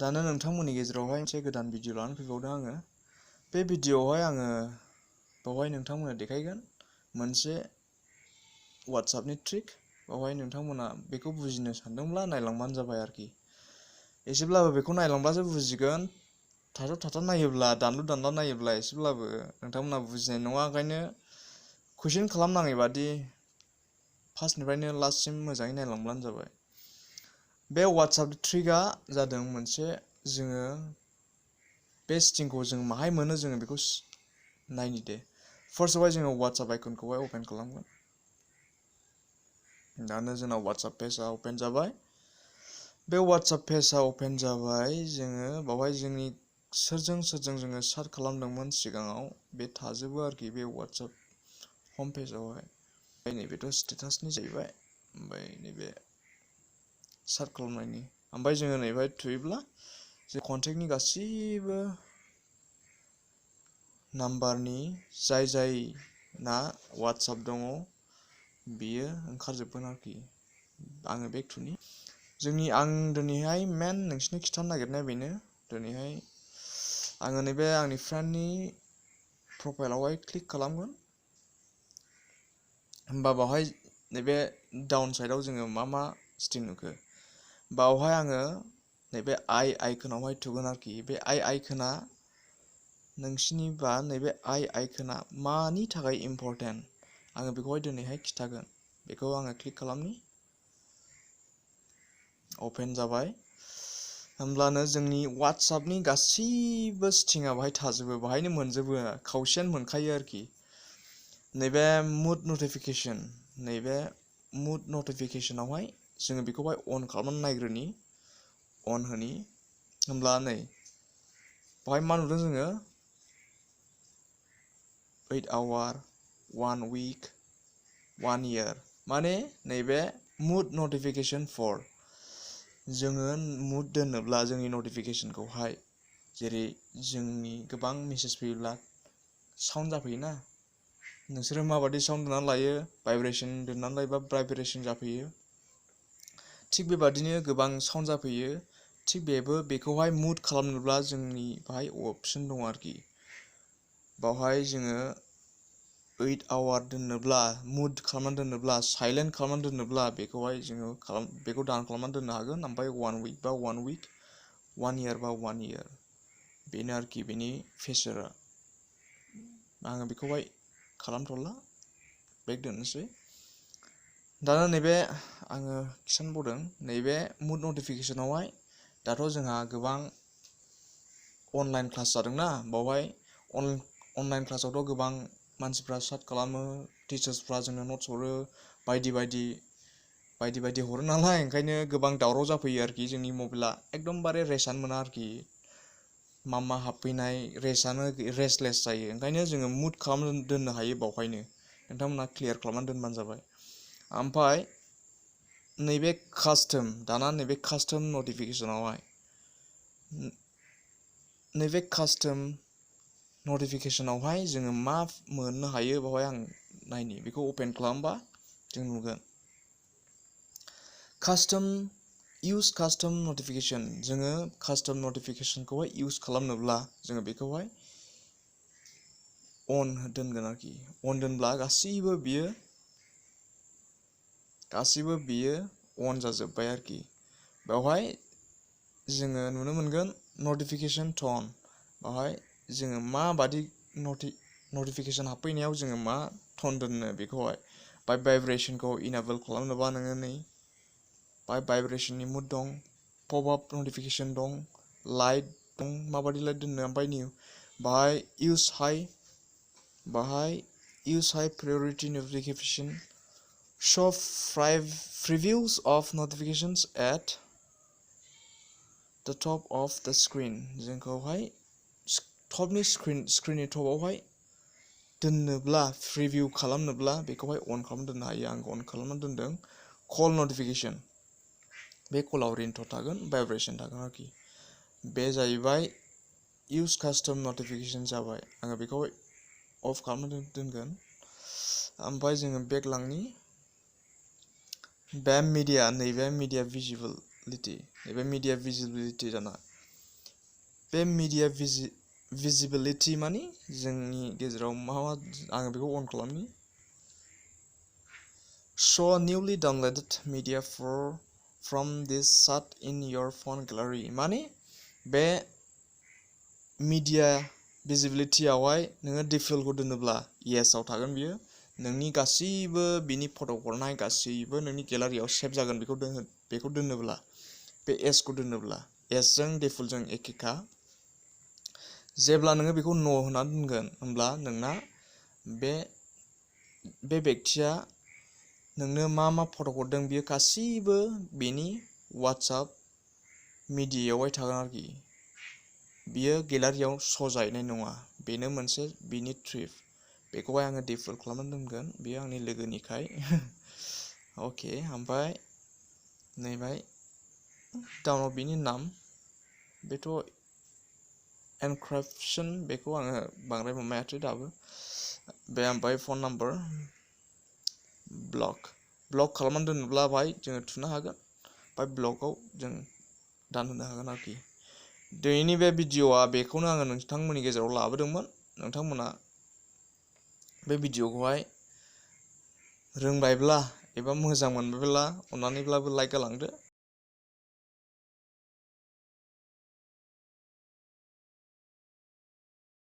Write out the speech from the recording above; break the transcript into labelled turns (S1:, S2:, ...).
S1: दानो नोंथांमोननि गेजेरावहाय मोनसे गोदान भिडिअ लानानै फैबावदों आङो। बे भिडिअआवहाय आङो बावहाय नोंथांमोननो देखायगोन मोनसे WhatsAppनि ट्रिक। बावहाय नोंथांमोना बेखौ बुजिनो सानदोंब्ला नायलांबानो जाबाय आरोखि। एसेब्लाबो बेखौ नायलांब्लासो बुजिगोन। थाथ' नायोब्ला दानलु नायोब्ला एसेब्लाबो नोंथांमोना बुजिनाय नङा। ओंखायनो कुइसन खालामनाङै बादि फार्स्टनिफ्रायनो लास्टसिम मोजाङै नायलांब्लानो जाबाय। बे WhatsApp ट्रिकआ जादों मोनसे जोङो बे सेटिंखौ जों माहाय मोनो जोङो बेखौ नायनि दे। फार्स्टआवहाय जोङो WhatsApp आइकनखौहाय अपेन खालामगोन। दानो जोंना WhatsApp पेजआ अपेन जाबाय। बे WhatsApp पेजआ अपेन जाबाय। जोङो बावहाय जोंनि सोरजों जोङो सार्च खालामदोंमोन सिगाङाव बे थाजोबो आरोखि बे WhatsApp हम पेजआवहाय। नैबेथ' स्टेटासनि जाहैबाय। ओमफ्राय नैबे सार्च खालामनायनि ओमफ्राय जोङो नैबेहाय थुयोब्ला जे कन्टेक्टनि गासैबो नाम्बारनि जाय ना WhatsApp दङ बियो ओंखारजोबगोन आरोखि। आङो बेक थुनि आं दिनैहाय मेन नोंसिनो खिथानो नागिरनाया बेनो। दिनैहाय आङो नैबे आंनि फ्रेन्डनि प्रफाइलावहाय क्लिक खालामगोन। होमबा बावहाय नैबे डाउन साइडआव जोङो मा सेटिं नुखो बावहाय आङो नैबे आइ आइकनावहाय थुगोन आरोखि। बे आइ आइकना नोंसिनिबा नैबे आइ आइकना मानि थाखाय इम्परटेन्ट आङो बेखौहाय दिनैहाय खिथागोन। बेखौ आङो क्लिक खालामनि। अपेन जाबाय। होमब्लानो जोंनि WhatsAppनि गासैबो सेटिंआ बाहाय थाजोबो, बाहायनो मोनजोबो, खावसेयानो मोनखायो आरोखि। नैबे मुड नटिफिकेसनावहाय जोङो बेखौहाय अन खालामनानै नायग्रोनि। अन होनि होमब्ला नै बाहाय मा नुदों जोङो 8 आवार 1 week 1 year माने नैबे मुड नटिफिकेसन फर जोङो मुड दोनोब्ला जोंनि नटिफिकेसनखौहाय जेरै जोंनि गोबां मेसेज फैयोब्ला साउन्ड जाफैयोना। नोंसोरो माबादि साउन्ड दोननानै लायो, भाइब्रेसन दोननानै लायोबा भाइब्रेसन जाफैयो। थिग बेबादिनो गोबां साउन्ड जाफैयो। थिग बेखौहाय मुड खालामनोब्ला जोंनि बाहाय अपसन दङ आरोखि। बावहाय जोङो 8 आवार दोननोब्ला मुड खालामनानै दोननोब्ला साइलेन्ट खालामनानै दोननोब्ला बेखौहाय जोङो बेखौ दान खालामनानै दोननो हागोन। ओमफ्राय 1 week बा 1 week 1 year बा 1 year बेनो आरोखि बेनि फिचारा। आङो बेखौहाय खालामथ'ला, बेक दोननोसै। दाना नैबे आङो खिन्थानबावदों नैबे मुड नटिफिकेसनावहाय दाथ' जोंहा गोबां अनलाइन क्लास जादोंना। बावहाय अनलाइन क्लासावथ' गोबां मानसिफ्रा स्टार्ट खालामो, टिचार्सफ्रा जोंनो नट्स हरो, बायदि हरो नालाय। ओंखायनो गोबां दावराव जाफैयो आरोखि। जोंनि मबाइला एकदमबारे रेस्टआनो मोना आरोखि। मा हाबफैनाय रेस्टलेस जायो। ओंखायनो जोङो मुड खालामनानै दोननो हायो बावहायनो। नोंथांमोना क्लियार खालामनानै दोनबानो जाबाय। ओमफ्राय नैबे कास्टम नटिफिकेसनावहाय नैबे कास्टम नटिफिकेसनावहाय जोङो मा मोननो हायो बावहाय आं नायनि। बेखौ अपेन खालामबा जों नुगोन कास्टम नटिफिकेसन। जोङो कास्टम नटिफिकेसनखौहाय इउज खालामनोब्ला जोङो बेखौहाय अन दोनगोन आरोखि। अन दोनब्ला गासैबो बियो अन जाजोब्बाय आरोखि। बेवहाय जोङो नुनो मोनगोन नटिफिकेसन टन। बावहाय जोङो माबादि नटिफिकेसन हाबफैनायाव जोङो मा टन दोननो बेखौहाय बाय भाइब्रेसनखौ इनेबल खालामनोबा नोङो नै बाय भाइब्रेसननि मुड दं, पप आप नटिफिकेसन दं, लाइट दं, माबादि लाइट दोननो। ओमफ्राय बाहाय use high priority notification show previews of notifications at the top of the screen। जोंखौहाय टपनि स्क्रिननि टपआवहाय दोननोब्ला प्रिभिउ खालामनोब्ला बेखौहाय अन खालामना दोननो हायो। आं अन खालामनानै दोनदों। कल नटिफिकेसन, बे कलाव रिंटन थागोन, भाइब्रेसन थागोन आरोखि। बे जाहैबाय इउज कास्टम नटिफिकेसन जाबाय। आङो बेखौहाय अफ खालामनानै दोनगोन। ओमफ्राय जोङो बेक लांनि। नैबे मिडिया भिजिबिलिटि दाना बे मिडिया visibility माने जोंनि गेजेराव मा आङो बेखौ अन खालामनि show newly downloaded media from this site in your phone gallery माने बे media visibility आवहाय नोङो default खौ दोनोब्ला yes आव थागोन बियो नोंनि गासैबो बिनि फट' हरनाय गासैबो नोंनि गेलारियाव सेभ जागोन बेखौ दोनोब्ला बे yes खौ दोनोब्ला yes जों default जों एखेखा जेब्ला नोङो बेखौ no होना दोनगोन होमब्ला नोंना बे बेक्तिया नोंनो मा फट' हरदों बियो गासैबो बेनि WhatsApp मिडियायावहाय थागोन आरोखि बियो गेलारियाव श' जाहैनाय नङा बेनो मोनसे बिनि ट्रिप बेखौहाय आङो डिफल्ट खालामनानै दोनगोन बेयो आंनि लोगोनिखाय अके ओमफ्राय नैबाय डाउनलड बिनि नाम बेथ' एनक्रिप्शन बेखौ आङो बांद्राय माबायाखै दाबो बे ओमफ्राय फन नाम्बार ब्लक खालामनानै दोनोब्ला बाहाय जोङो थुनो हागोन ओमफ्राय ब्लकआव जों दानहोनो हागोन आरोखि दिनैनि बे भिडिअ'आ बेखौनो आङो नोंथांमोननि गेजेराव लाबोदोंमोन नोंथांमोना बे भिडिअ'खौहाय रोंबायब्ला एबा मोजां मोनबायब्ला अननानैब्लाबो लाइक गालांदो